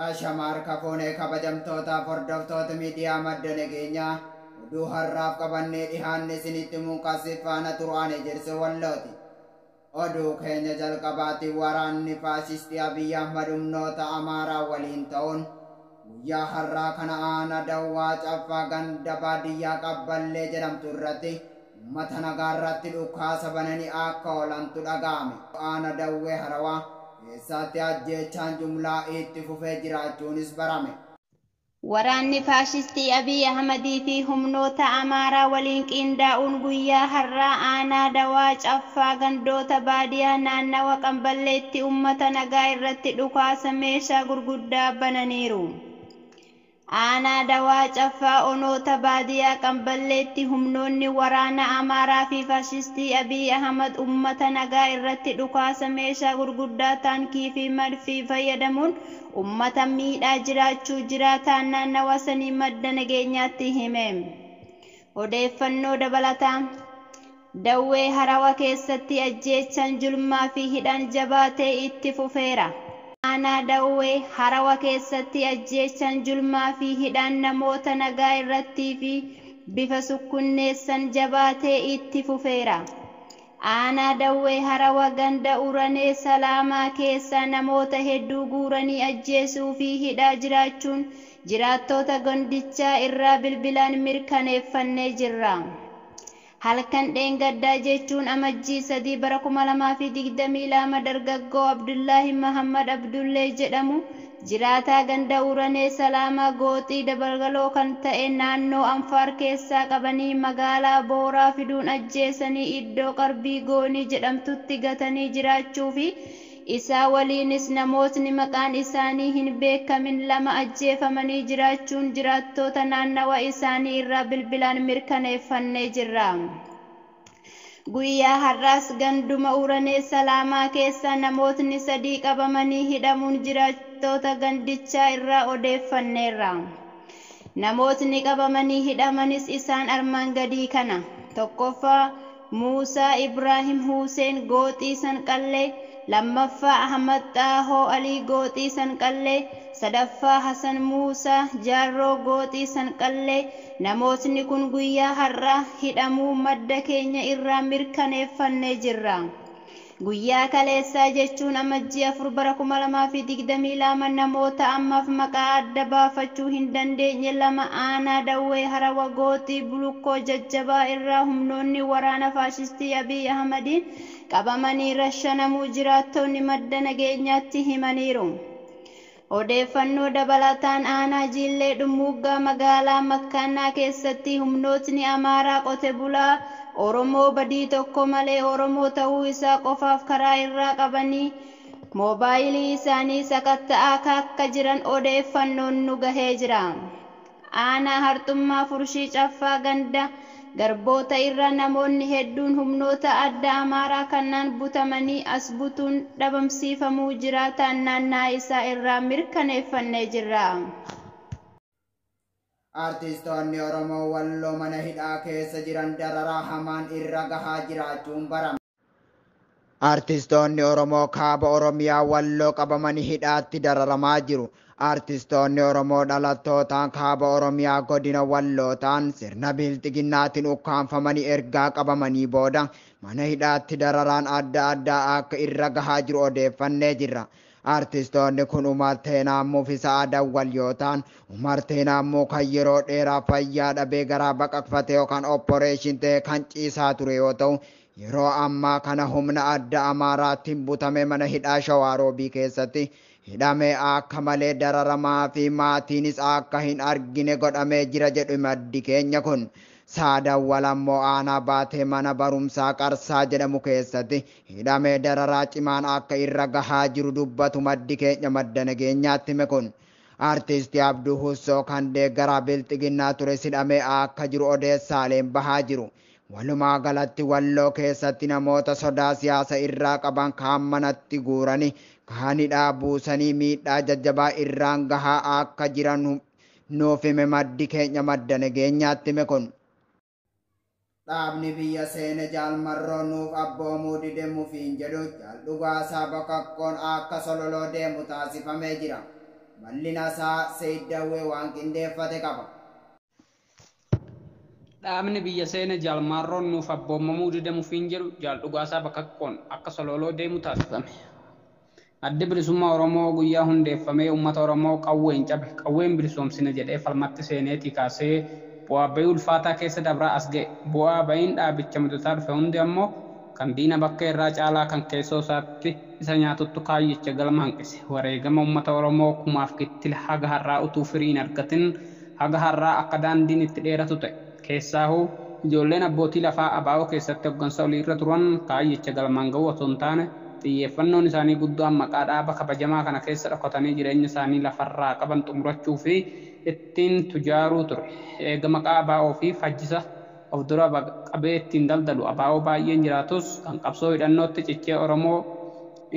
Ashama harka fuunee kabajamtootaaf hordoftoota miidiyaa Madda Nageenyaa, oduu har'aaf qabannee dhihaanne isinitti muukasif faana turaan Ejersa Wallooti. Oduu keenya jalqabaatiin waraanni faashistii Abiyyi Ahmad humnoota Amaaraa waliin ta'uun guyyaa har'aa kana aanaa Dawwaa Caffaa ganda baadiyyaa Qabballee jedhamtu irratti uummata nagaa irratti dhukaasa bananii akka oolantu dhaga'ame. Aanaa Dawwee Harawaa keessatti ajjeechaan jumlaa itti fufee jiraachuunis barame. Waraanni faashistii Abiy Ahmadii fi humnoota Amaaraa waliin qindaa'uun guyyaa har'aa aanaa Dawaa Caffaa gandoota baadiyyaa naannawa Qamballeetti uummata nagaa irratti dhukaasa meeshaa gurguddaa bananiiru. Aanaa Dawaa Caffaa onoota baadiyyaa Qamballeetti humnoonni waraana Amaaraa fi faashistii Abiy Ahmad uummata nagaa irratti dhukaasa meeshaa gurguddaa taankii fi madfii fayyadamuun uummata miidhaa jiraachuu jiraataan naannawa sanii Madda Nageenyaatti hime. Odeeffannoo dabalataa Dawwee Harawa keessatti ajjeechaan julmaa fi hidhaan jabaatee itti fufeera. Aanaa Dawwee Harawa keessatti ajjeechaan julmaa fi hidhaan namoota nagaa irratti fi bifa sukkunneessan jabaatee itti fufeera. Aanaa Dawwee Harawa ganda Uranee Salaamaa keessa namoota hedduu guuranii ajjeesuu fi hidhaa jiraachuun jiraattota gandichaa irraa bilbilaan mirkaneeffannee jirra. Halkan dheengaddaa jechuun Amajjii 3 bara 2022 dargaggoo Abdullaahi Mahammad Abdullee jedhamu jiraataa ganda Uranee Salaamaa Gooxii Dabalgaloo kan ta'e naannoo Anfaar keessaa qabanii magaalaa Booraa fiduun ajjeesanii iddoo Qarbii Goonii jedhamtutti gatanii jiraachuu fi isaa waliinis namootni maqaan isaanii hin beekamin 2 ajjeefamanii jiraachuun jiraattoota naannawa isaanii irraa bilbilaan mirkaneeffannee jirra. Guyyaa har'aas ganduma Uranee Salaamaa keessa namootni 3 qabamanii hidhamuun jiraattoota gandichaa irraa odeeffanneerra. Namootni qabamanii hidhamanis isaan armaan gadii kana. 1ffaa Muusaa Ibraahim Huseen Gooxii Sanqallee, 2ffaa Ahmad Xaahoo Alii Gooxii Sanqallee, 3ffaa Hasan Muusaa Jaarroo Gooxii Sanqallee. Namootni kun guyyaa har'aa hidhamuu madda keenya irraa mirkaneeffannee jirra. Guyyaa kaleessaa jechuun Amajjii 4 bara 2022 namoota ammaaf maqaa adda baafachuu hin dandeenye 2 aanaa Dawwee Harawa Gooxii Bulukkoo Jajjabaa irraa humnoonni waraana faashistii Abiy Ahmadiin qabamanii rashanamuu jiraattonni Madda Nageenyaatti himaniiru. Odeeffannoo dabalataan aanaa Jiillee Dhummuuggaa magaalaa Makkaannaa keessatti humnootni Amaaraa qote bulaa Oromoo badii tokko malee Oromoo ta'uu isaa qofaaf karaa irraa qabanii moobaayilii isaanii sakatta'aa akka jiran odeeffannoon nu gahee jira. Aanaa Harxummaa Furshii Caffaa ganda garboota irra namoonni hedduun humnoota adda Amaaraa kanaan butamanii as butuun dhabamsiifamuu jiraataan naannaa isaa irraa mirkaneeffannee jirra. Artistoonni Oromoo Walloo mana hidhaa keessa jiran dararaa hamaan irra gahaa jiraachuun barame. Artistoonni Oromoo kaaba Oromiyaa Walloo qabamanii hidhaatti dararamaa jiru. Artistoonni Oromoo dhalattootaan kaaba Oromiyaa godina Wallootaan sirna bilxiginnaatiin ukkaanfamanii ergaa qabamanii booda mana hidhaatti dararaan adda addaa akka irra gahaa jiru odeeffannee jirra. Artistoonni kun Umar Teenaammuu fi Sa'aadan Wal yoo ta'an, Umar Teenaammuu kan yeroo dheeraa fayyaa dhabee garaa baqaqfate yookaan opporeeshin ta'e kan ciisaa ture yoo ta'u, yeroo ammaa kana humna adda Amaaraatiin butame mana hidhaa Shawaaroobii keessatti hidhamee akka malee dararamaa fi maatiinis akka hin argine godhamee jira jedhu maddi keenya kun. Sa'aadan Wal ammoo aanaa baatee mana barumsaa Qarsaa jedhamu keessatti hidhamee dararaa cimaan akka irra gahaa jiru dubbatu maddi keenya Madda Nageenyaatti hime kun. Artisti Abduu Hussoo kan deeggaraa bilxiginnaa ture hidhamee akka jiru odeessaaleen bahaa jiru. Walumaa galatti Walloo keessatti namoota sodaa siyaasa irraa qaban kaan manatti guuranii kaan hidhaa buusanii miidhaa jajjabaa irraan gahaa akka jiran nuuf hime maddi keenya Madda Nageenyaatti hime kun. Dhaabni biyya seene Jaalmarroo nuuf abboomuu dide mufiin jedhu Jaal Dhugaasaa Bokakkoon akka sololoo deemu taasifamee jira. Bal'ina isaa Seeyid Dawwee waan qindeeffate qaba. Dhaabni biyya seene Jaalmarroon nuuf abboomamuu didamuufiin jedhu Jaal Dhugaasaa Bakakkoon akka Sololoo deemu taasifame. Addi Bilisummaa Oromoo guyyaa hundeeffamee uummata Oromoo qawween cabe qawween bilisoomsina jedhee falmatti seeneetii kaasee bu'aa bayii ulfaataa keessa dabraa as ga'e. Bu'aa bayiin dhaabicha mudataa dhufe hundi ammoo kan diina bakka irraa caalaa kan keessoo isaatti isa nyaatuttu kaayyicha galma hanqise. Wareegama uummata Oromoo kumaaf kittila haga har'aa utuu firii hin argatin haga har'aa akka daandiin itti dheeratu ta'e. Keessaahuu ijoolleen abbootii lafaa ABO keessatti hooggansa olii irra turan kaayyicha galmaan ga'uu otoo hin taane xiyyeeffannoon isaanii guddaan maqaa dhaaba kabajamaa kana keessa dhokatanii jireenya isaanii lafarraa qaban xumurachuu fi ittiin tujaaruu ture. Eega maqaa ABO fi fajjisa of dura qabee ittiin daldalu ABO baay'een jiraatus kan qabsoo hidhannootti cichee Oromoo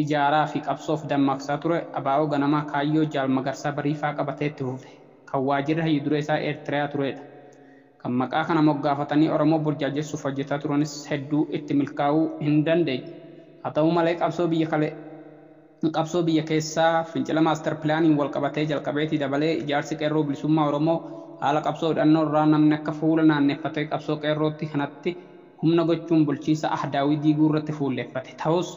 ijaaraa fi qabsoof dammaqsaa ture ABO ganamaa kaayyoo Jaal Magarsaa Bariifaa qabatee itti fufe. Kan waajjirri hayyu duree isaa Eertiriyaa turedha. Kan maqaa kana moggaafatanii Oromoo burjaajessuuf hojjetaa turanis hedduu itti milkaa'uu hin dandeenye. Haa ta'u malee qabsoo biyya keessaa fincila maastar pilaaniin wal qabatee jalqabeetii dabalee ijaarsi qeerroo bilisummaa Oromoo haala qabsoo hidhannoo irraa namni akka fuula naanneeffatee qabsoo qeerrootti kanatti humna gochuun bulchiinsa ahdaawii diiguu irratti fuulleffate. Ta'us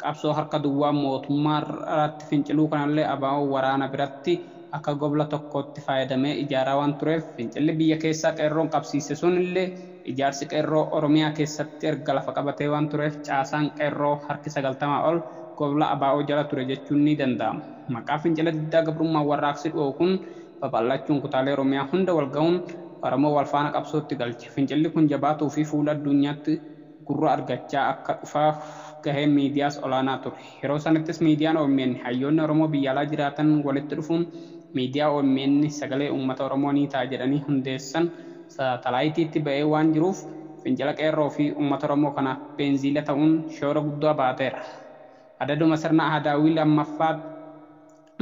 qabsoo harka duwwaa mootummaa irratti finciluu kanallee ABO waraana biratti akka gobla tokkootti fayyadamee ijaaraa waan tureef fincilli biyya keessaa qeerroon qabsiise sunillee ijaarsi qeerroo Oromiyaa keessatti erga lafa qabatee waan tureef caasaan qeerroo harki 90 ol gobla ABO jala ture jechuun ni danda'ama. Maqaa fincila diddaa gabrummaa warraaqsi dhoo'u kun babal'achuun kutaalee Oromiyaa hunda wal ga'uun Oromoo wal faana qabsootti galche. Fincilli kun jabaatuu fi fuula addunyaatti gurra argachaa akka dhufaaf gaheen miidiyaas olaanaa ture. Yeroo sanattis miidiyaan OMN hayyoonni Oromoo biyya alaa jiraatan walitti dhufuun miidiyaa OMN sagalee uummata Oromoo ni ta'a jedhanii hundeessan saatalaayitiitti ba'ee waan jiruuf fincila qeerroo fi uummata Oromoo kanaaf beenziila ta'uun shoora guddaa baateera. Adaduma sirna Ahadaawii lammaffaa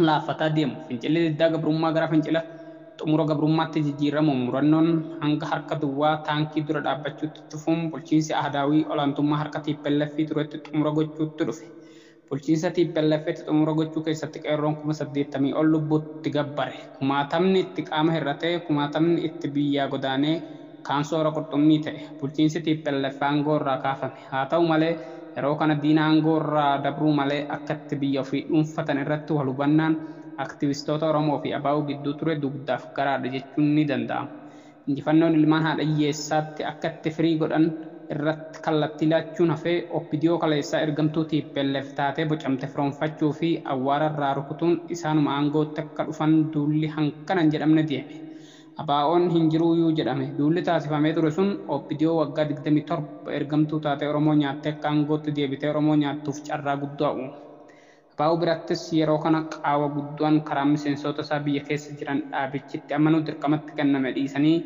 laaffataa deemu fincilli diddaa gabrummaa gara fincila xumura gabrummaatti jijjiiramu murannoon hanga harka duwwaa taankii dura dhaabbachuutti dhufuun bulchiinsi Ahadaawii olaantummaa harka TPLF turetti xumura gochuutti dhufe. Bulchiinsa TPLF'tti xumura gochuu keessatti qeerroon 80,000 ol lubbuutti gabbare. Kumaatamni itti qaama hir'atee, kumaatamni itti biyyaa godaanee kaan soora qurxummii ta'e. Bulchiinsi TPLF aangoo irraa kaafame. Haa ta'u malee yeroo kana diina aangoo irraa dabruu malee akka itti biyya ofii dhuunfatan irratti wal hubannaan aktivistoota Oromoo fi ABO gidduu ture dugdaaf garaadha jechuun ni danda'ama. Injifannoon ilmaan haadha hiyyeessaatti akka itti firii godhan irratti kallattii laachuun hafee OPDO kaleessaa ergamtuu TPLF taatee bocamte firoonfachuu fi awwaara irraa rukutuun isaanuma aangootti akka dhufan duulli hanqana hin jedhamne deeme. ABO'n hin jiruuyyuu jedhame. Duulli taasifamee ture sun OPDO waggaa 27 ergamtuu taatee Oromoo nyaattee akka aangootti deebitee Oromoo nyaattuuf carraa guddaa uume. ABO birattis yeroo kana qaawa guddaan karaa miseensota isaa biyya keessa jiran dhaabichitti amanuu dirqamatti kenname dhiisanii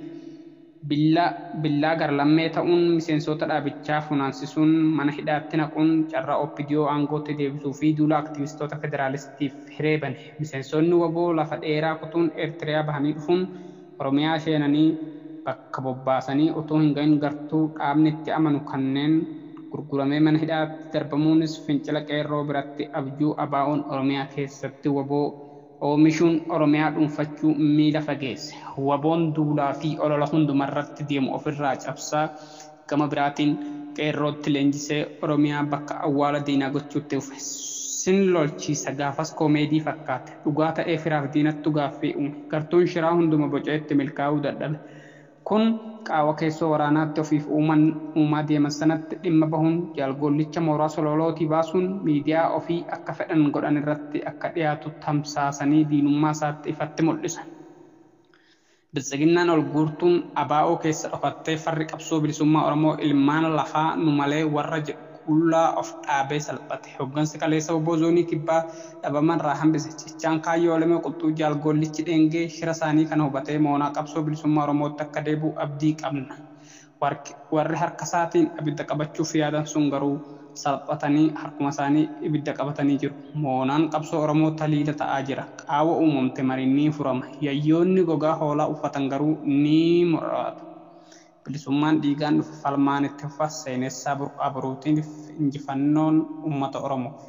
billaa garlammee ta'uun miseensota dhaabichaa funaansisuun mana hidhaatti naquun carraa OPDO aangootti deebisuu fi duula aktivistoota federaalistiif hiree bane. Miseensonni WBO lafa dheeraa kutuun Eertiriyaa bahanii dhufuun Oromiyaa seenanii bakka bobbaasanii utuu hin gahin gartuu dhaabni itti amanu kanneen gurguramee mana hidhaatti darbamuunis fincila qeerroo biratti abjuu ABO'n Oromiyaa keessatti WBO oomishuun Oromiyaa dhuunfachuu miila fageesse. WBO'n duulaa fi olola hundumarratti deemu ofirraa cabsaa gama biraatiin qeerrootti leenjisee Oromiyaa bakka awwaala diinaa gochuutti dhufe. Sin lolchiisa gaafas koomeedii fakkaate. Dhugaa ta'ee firaaf diinattu gaaffii uume. Gartuun shiraa hunduma boceetti milkaa'uu dadhabe. Kun qaawa keessoo waraanaatti ofiif uumaa deeman sanatti dhimma bahuun jaalgollicha mooraa sololootii baasuun miidiyaa ofii akka fedhan godhan irratti akka dhiyaatu tamsaasanii diinummaa isaatti ifatti mul'isan. Biltsiginnaan ol guurtuun ABO keessa dhokattee farri qabsoo bilisummaa Oromoo ilmaan lafaa nu malee warra jedhu qullaa of dhaabee salphate. Hoggansi kaleessa WBO zoonii kibbaa dhabaman irraa hambise. Cichaan kaayyoo Oromoo qulxuu jaalgollichi dheengee shira isaanii kana hubatee moonaa qabsoo bilisummaa Oromootti akka deebi'u abdii qabna. Warri harka isaatiin abidda qabachuuf yaadan sun garuu salphatanii harkuma isaanii ibidda qabatanii jiru. Moonaan qabsoo Oromoo taliila ta'aa jira. Qaawa uumamte mariin ni furama. Yayyoonni gogaa hoolaa uffatan garuu ni muraatu. Bilisummaan dhiigaan dhufe falmaan itti fufa seenessaa burqaa boruutiif injifannoon uummata Oromoof.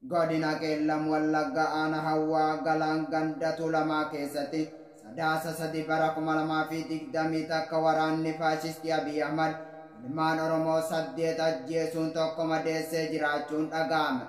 Godina Qeellam Wallagga Aanaa Hawwaa Galaan Ganda Tuulamaa keessatti Sadaasa 3 bara 2021 waraanni faashistii Abiy Ahmad ilmaan Oromoo 8 ajjeesuun 1 madeessee jiraachuun dhaga'ame.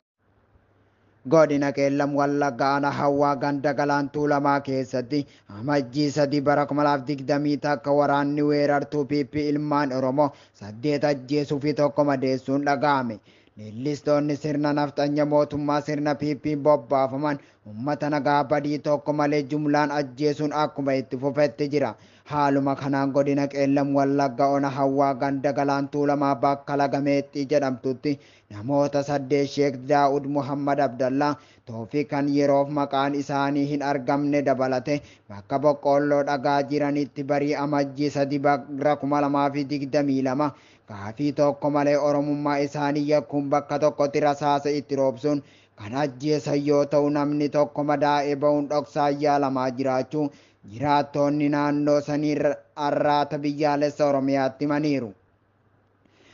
Godina Qeellam Wallagga Aanaa Hawwaa Ganda Galaan Tuulamaa keessatti Amajjii 3 bara 2021 waraanni weerartuu PP ilmaan Oromoo 8 ajjeesuu fi 1 madeessuun dhaga'ame. Leellistoonni sirna nafxanya mootummaa sirna PP bobbaafaman uummata nagaa badii tokko malee jumlaan ajjeesuun akkuma itti fufetti jira. Haaluma kanaan godina Qeellam Wallagga Ona Hawwaa Ganda Galaan Tuulamaa bakka Lagameexxii jedhamtutti namoota 8 Sheek Daa'ud Muhammad Abdallaa Toofiq kan yeroof maqaan isaanii hin argamne dabalate bakka boqqoolloo dhagaa jiranitti barii Amajjii 3 bara 2022 gaafii tokko malee Oromummaa isaanii yakkuun bakka tokkotti rasaasa itti roobsuun kan ajjeesan yoo ta'u namni tokko madaa'ee ba'uun dhoksaan yaalamaa jiraachuu jiraattonni naannoo sanii Arraata Biyyaalessa Oromiyaatti himaniiru.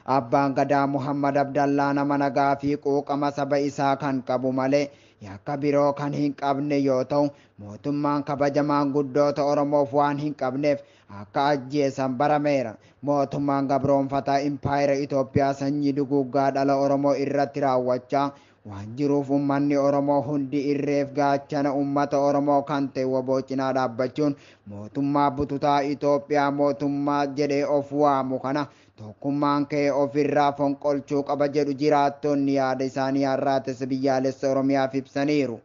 Abbaan Gadaa Muhammad Abdallaa nama nagaa fi quuqama saba isaa kan qabu malee yakka biroo kan hin qabne yoo ta'u mootummaan kabajamaan guddoota Oromoof waan hin qabneef akka ajjeesan barameera. Mootummaan gabroonfataa impaayera Itoophiyaa sanyii duguuggaa dhala Oromoo irratti raawwachaa waan jiruuf uummanni Oromoo hundi irreef gaachana uummata Oromoo kan ta'e woboo cinaa dhaabbachuun mootummaa bututaa Itoophiyaa mootummaa jedhee of waamu kana tokkummaan ka'ee ofirraa fonqolchuu qaba jedhu jiraattonni yaada isaanii Arraatessa Biyyaalessa Oromiyaaf ibsaniiru.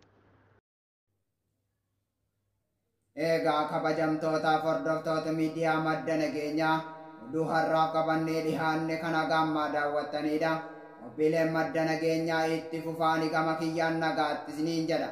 Egaa kabajamtootaaf hordoftoota miidiyaa madda nageenyaa oduu har'aaf qabannee dhihaanne kana gammaa daawwattanidha. Qophiileen madda nageenyaa itti fufaanii gama kiyyaan nagaatti isiniin jedha.